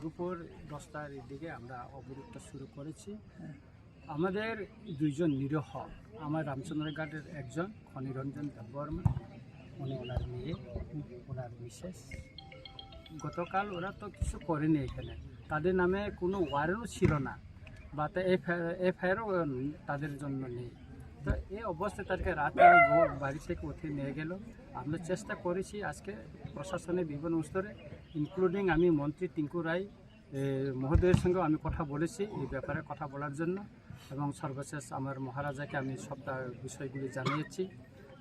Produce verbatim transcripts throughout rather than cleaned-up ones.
দুপুর দশটার দিকে আমরা অবরোধটা শুরু করেছি। আমাদের দুইজন নিরীহ, আমার রামচন্দ্রঘাটের একজন খনিরঞ্জন দেববর্মা, উনি ওনার মেয়ে, ওনার মিসেস। গতকাল ওরা তো কিছু করেনি এখানে, তাদের নামে কোনো ওয়ারেন্টও ছিল না, বা তা এফআইআরও তাদের জন্য নেই। তো এই অবস্থায় তাদেরকে রাতে বাড়ি থেকে উঠে নিয়ে গেল। আমরা চেষ্টা করেছি আজকে প্রশাসনের বিভিন্ন স্তরে, ইনক্লুডিং আমি মন্ত্রী টিঙ্কু রায় এ, মহোদয়ের সঙ্গেও আমি কথা বলেছি এই ব্যাপারে কথা বলার জন্য, এবং সর্বশেষ আমার মহারাজাকে আমি সবটা বিষয়গুলি জানিয়েছি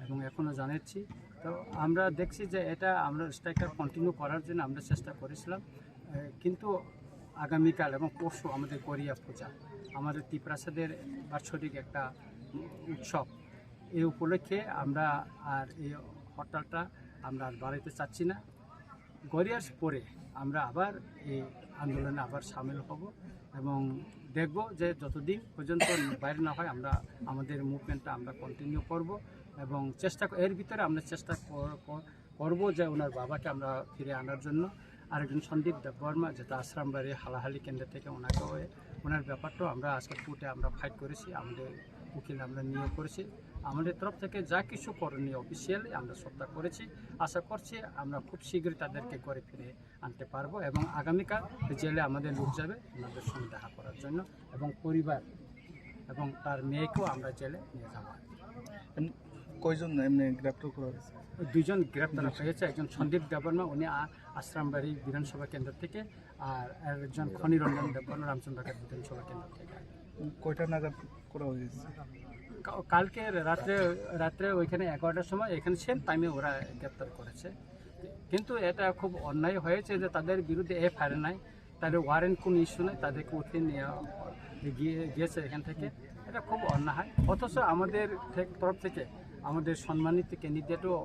এবং এখনও জানাচ্ছি। তো আমরা দেখছি যে এটা আমরা স্ট্রাইকটা কন্টিনিউ করার জন্য আমরা চেষ্টা করেছিলাম। এ, কিন্তু আগামীকাল এবং পরশু আমাদের গড়িয়া পূজা, আমাদের তিপ্রাসাদের বাৎসরিক একটা উৎসব। এই উপলক্ষে আমরা আর এই হরতালটা আমরা আর বাড়াইতে চাচ্ছি না। গড়িয়ার পরে আমরা আবার এই আন্দোলনে আবার সামিল হব এবং দেখব যে যতদিন পর্যন্ত বাইরে না হয়, আমরা আমাদের মুভমেন্টটা আমরা কন্টিনিউ করব এবং চেষ্টা ক-, এর ভিতরে আমরা চেষ্টা কর-, কর-, করব যে ওনার বাবাকে আমরা ফিরে আনার জন্য। আরেকজন সন্দীপ দেববর্মা, যেটা আশ্রামবাড়ি হালাহালি কেন্দ্র থেকে, ওনাকেও এ-, ওনার ব্যাপারটাও আমরা আজকে কোর্টে আমরা ফাইট করেছি। আমাদের উকিল আমরা নিয়োগ করেছি। আমাদের তরফ থেকে যা কিছু করণীয় অফিসিয়ালি আমরা সবটা করেছি। আশা করছি আমরা খুব শীঘ্রই তাদেরকে ঘরে ফিরে আনতে পারবো এবং আগামীকাল জেলে আমাদের লোক যাবে ওনাদের সঙ্গে দেখা করার জন্য, এবং পরিবার এবং তার মেয়েকেও আমরা জেলে নিয়ে যাবো। এম-, কয়জন এমনি গ্রেপ্তার করা হয়েছে? দুইজন গ্রেপ্তার হয়েছে, একজন সন্দীপ দেববর্মা, উনি আ-, আশ্রামবাড়ি বিধানসভা কেন্দ্র থেকে, আর একজন খনিরঞ্জন দেববর্মা রামচন্দ্রঘাট বিধানসভা কেন্দ্র থেকে। কয়টা নাগাদ করা হয়েছে? কা-, কালকে রাত্রে, রাত্রে ওইখানে এগারোটার সময় এখানে সেম টাইমে ওরা গ্রেপ্তার করেছে। কিন্তু এটা খুব অন্যায় হয়েছে যে তাদের বিরুদ্ধে এফআইআর নাই, তাদের ওয়ারেন্ট কোনো ইস্যু নাই, তাদেরকে উঠিয়ে নিয়ে গিয়ে, গিয়েছে এখান থেকে। এটা খুব অন্যায়। অথচ আমাদের থে-, তরফ থেকে আমাদের সম্মানিত ক্যান্ডিডেটও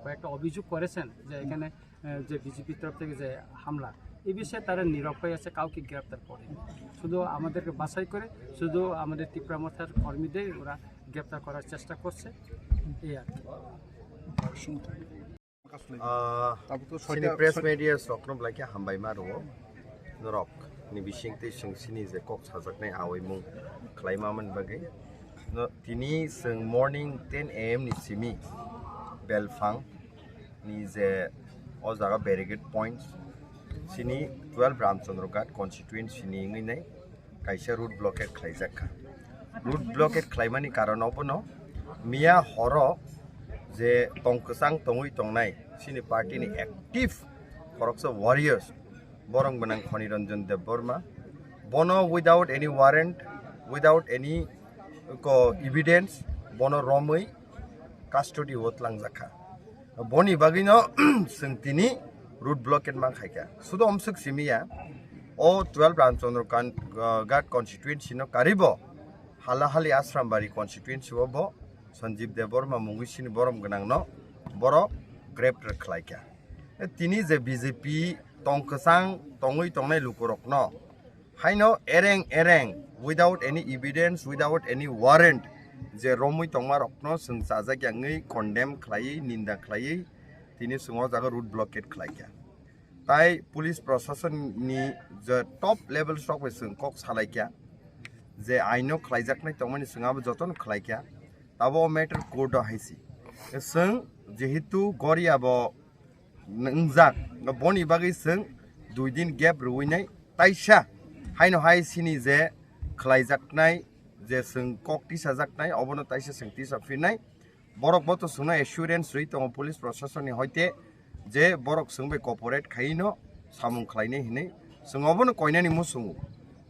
কয়েকটা অভিযোগ করেছেন যে এখানে, আহ, যে বিজেপির তরফ থেকে যে হামলা, এই বিষয়ে তারা নীরব হয়ে আছে, কাউকে গ্রেপ্তার করেনি। শুধু আমাদেরকে বাছাই করে শুধু আমাদের ত্রিপুরা মর্চার কর্মীদের ওরা গ্রেপ্তার করার চেষ্টা করছে, এই আর কি। Ah, Tabuk to sini soita, press soi- media rokno belai khe hambai ma rwo. Norok ni bising twi chwng sini je kok sajaknai awi mung khlai ma mani bagwi. No, tini chwng morning ten A M ni simi Belphang ni je o jaga barricade points sini twelve Ramchandra Ghat constituency ni wngwi nai kaisa road blockade khlaijak kha. Road blockade khlaimani karon obono miya horo je tong kwchang tongwi tongnai chini party ni active khoroksa warriors, borok gwnang Khoni Ranjan Debbarma, bono without any warrant, without any ko evidence, bono romwi custody o tlangjak kha. Boni bagwino chwng tini road blockade man khaikha. Sudo omswk simi ya, o twelve Ramchandra Kan-, ah, Ghat constituency no karibo Halahali Asrambari constituency o bo Sanjeev Debbarma mungwi sini borom gwnang no borok greptar khlaikha. Tini je B J P tong kwchang tongwi tongnai lukurokno haino ereng ereng, without any evidence, without any warrant, je romwi tongmarokno chwng chajak yangwi condemn khlaiwi, ninda khlaiwi, tini chwng o jaga road blockade khlaikha. Tai police proshasonni je top level rok bai chwng kok salaikha, je aino khlaijaknai tongmani chwng abo jotono khlaikha. Abo matter court o haisi. Chwng jehetu Goria bo wngjak, boni bagwi chwng dui din gap rwinai taisa haino hai sini je khlaijaknai, je chwng kok tisajaknai, obono taisa chwng tisa phinai. Borok bo to chwngno assurance rwi tongo police proshasonni hoite je borok chwng bai cooperate khaino samung khlainai hinwi. Chwng obono koinani muchungo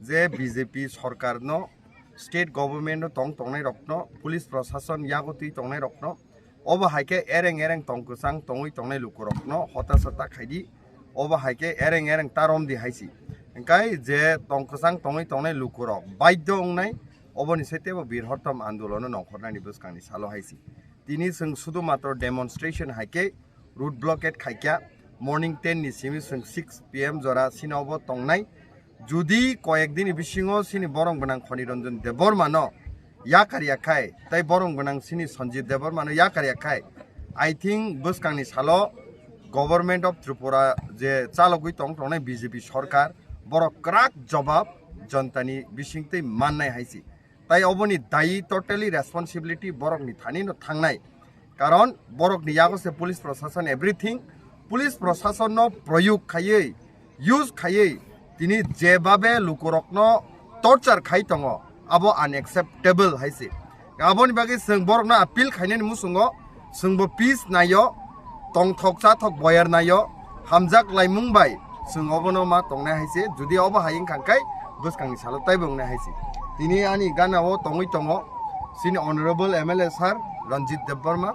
je B J P sorkarno, state government-o tong tongnairokno, police proshashan yago twi tongnairokno, obo hai khe ereng ereng tong kwchang tongwi tongnai lukurokno hota sota khaidi, obo hai khe ereng ereng ta romdi hai si. Hwnkhe je tong kwchang tongwi tongnai lukurok baidhyo wngnai, oboni sai teibo birhortom andolono nongkhornani bwskangni salo hai si. Tini chwng sudu matro demonstration hai khe road blockade khaikha, morning ten ni simi chwng six P M jora sini obo tongnai. Jodi koyek dini bisingo sini borom gwnang Khoni Ranjan Debbarma no yakar yakhai, tai borom gwnang sini Sanjeev Debbarma no yakar yakhai, I think bwskangni salo Government of Tripura je chalogwi tong tongnai B J P sorkar, Borok kwrak jobab jonta ni bisingtwi mannai hai se. Tai oboni dayi totally responsibility borok ni thani no thangnai. Karon borok ni yago se police prosason everything. Police prosason no proyog khaiwi, use khaiwi tini jebabe lukurokno torture khai tongo, abo unacceptable hai se. Aboni bagwi chwng borokno appeal khainani muchungo chwngbo peace naio, tongthok chathok boyar naio, hamjak laimung bai chwng obono ma tongnai hai se. Jodi obo hai wngkha khe bwskangni salo taibo wngnai hai se. Tini ani gana o tongwi tongo chini honorable M L A sir Ranjit Debbarma,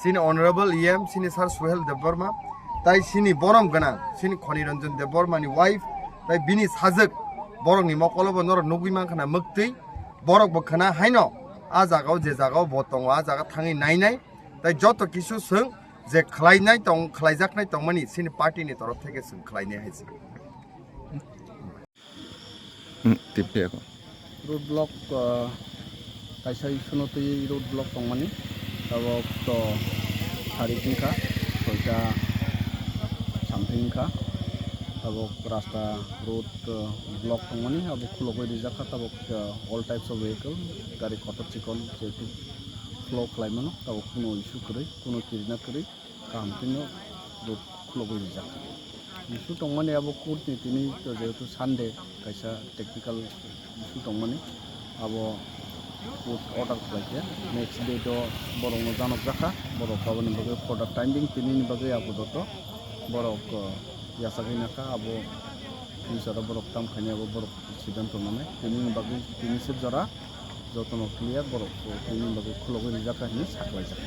chini honorable E M chini sir Suhel Debbarma, tai chini borom gwnang chini Khoni Ranjan Debbarma ni wife, tai bini sajwk borokni mokolo bo norok nugwi mankha na mwktwi, borok bo khna haino a jaga o je jaga o bo tongo a jaga thangwi nainai, tai joto kisu chwng je khlainai tong khlaijaknai tongmani chini party ni torof theke chwng khlainai hai se. Hmm, tip de ako. Road block, ah, kaisa issue no twi road block tongmani. Tabok to tarik wngkha soita something wngkha. Tabok rasta road, ah, block tongmani, abo khulogwi rijak kha. Tabok, ah, all types of vehicle, gari kotor chikon jehetu flow khlai mano, tabok kuno issue kwrwi, kuno kirina kwrwi. Kaham kheno road khulogwi rijak. Issue tongmani abo court ni tini jehetu Sunday kaisa technical issue tongmani abo court order khlaikha. Next date o borokno janokjakha, borok aboni bagwi further timing tinini bagwi apadoto borok, uh, yachagwi nakha abo future o borok tam khainai abo borok siddhanto nanai. Tinini bagwi tini sir jora jotono clear borok, uh, tinini bagwi khulogwi rijakha hinwi saklaijak.